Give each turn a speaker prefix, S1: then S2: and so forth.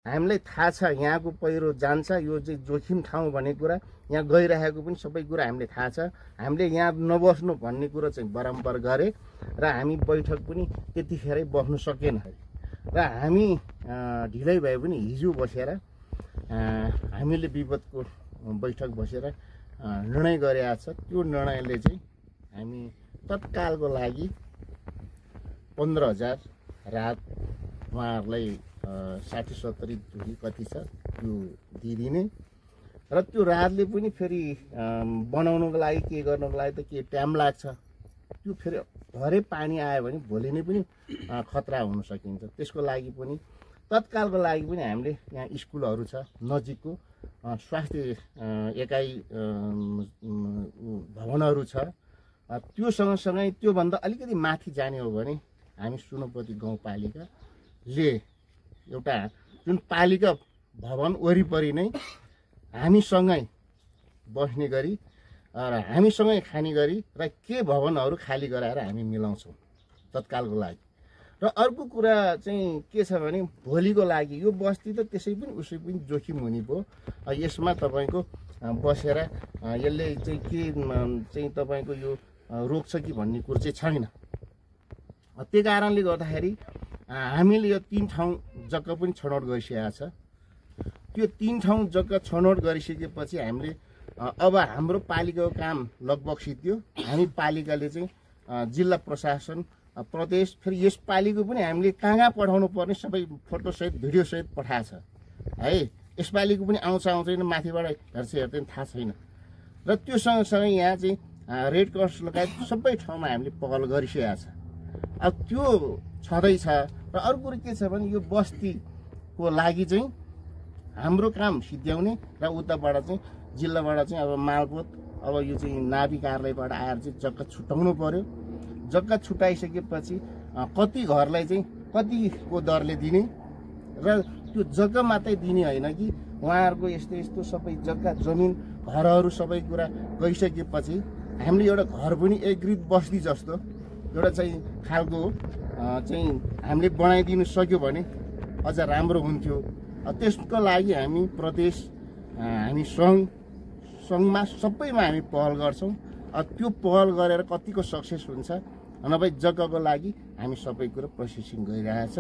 S1: हामीलाई थाहा छ यहाँको पहिरो जान्छ, यो चाहिँ जोखिम ठाउँ भन्ने कुरा, यहाँ गइरहेको पनि सबै कुरा हामीले थाहा छ। हामीले यहाँ नबस्नु भन्ने कुरो चाहिँ बराबर गरे र हामी बैठक पनि त्यतिखेरै बस्नु सकेन र हामी ढिलै भए पनि हिजो बसेर हामीले विपदको बैठक बसेर निर्णय गरेका छ। त्यो निर्णयले चाहिँ हामी तत्कालको लागि 15,000 राहत उहाँहरूलाई 60-70 झुडी कति छ त्यो दिइदिने र त्यो राहतले पनि फेरि बनाउनुको लागि के गर्नुको लागि त के टाइम लाग्छ। त्यो फेरि भरे पानी आयो भने भोलि नै पनि खतरा हुन सकिन्छ। त्यसको लागि पनि तत्कालको लागि पनि हामीले यहाँ स्कुलहरू छ नजिकको, स्वास्थ्य एकाइ भवनहरू छ, त्यो सँगसँगै त्योभन्दा अलिकति माथि जाने हो भने हामी सुनौपति गाउँपालिकाले एउटा जुन पालिका भवन वरिपरि नै हामीसँगै बस्ने गरी र हामीसँगै खाने गरी र के भवनहरू खाली गराएर हामी मिलाउँछौँ तत्कालको लागि। र अर्को कुरा चाहिँ के छ भने भोलिको लागि यो बस्ती त त्यसै पनि उसै पनि जोखिम हुने भयो। यसमा तपाईँको बसेर यसले चाहिँ के चाहिँ तपाईँको यो रोक्छ कि भन्ने कुरो चाहिँ छैन। त्यो कारणले गर्दाखेरि हामीले यो 3 ठाउँ जग्गा पनि छनौट गरिसकेका छ। त्यो 3 ठाउँ जग्गा छनौट गरिसकेपछि हामीले अब हाम्रो पालिकाको काम लगभग सिद्धियो। हामी पालिकाले चाहिँ जिल्ला प्रशासन प्रदेश फेरि यस पालिको पनि हामीले कहाँ पठाउनु पर्ने सबै फोटोसहित भिडियोसहित पठाएको छ है। यसपालिको पनि आउँछ आउँदैन माथिबाट हेर्दैन थाहा छैन। र त्यो सँगसँगै यहाँ चाहिँ रेड क्रस लगायत सबै ठाउँमा हामीले पहल गरिसकेका छ। अब त्यो छँदैछ। र अर्को कुरो के छ भने यो बस्तीको लागि चाहिँ हाम्रो काम सिद्ध्याउने र उताबाट चाहिँ जिल्लाबाट चाहिँ अब मालपोत अब यो चाहिँ नाभि कार्यालयबाट आएर चाहिँ जग्गा छुट्याउनु पर्यो। जग्गा छुट्याइसकेपछि कति घरलाई चाहिँ कतिको दरले दिने र त्यो जग्गा मात्रै दिने होइन कि उहाँहरूको यस्तो यस्तो सबै जग्गा जमिन घरहरू सबै कुरा गइसकेपछि हामीले एउटा घर पनि एग्रिड बस्ती जस्तो एउटा चाहिँ खालको चाहिँ हामीले बनाइदिनु सक्यो भने अझ राम्रो हुन्थ्यो। त्यसको लागि हामी प्रदेश हामी सङ्घमा सबैमा हामी पहल गर्छौँ। त्यो पहल गरेर कतिको सक्सेस हुन्छ नभए जग्गाको लागि हामी सबै कुरो प्रोसेसिङ गरिरहेछ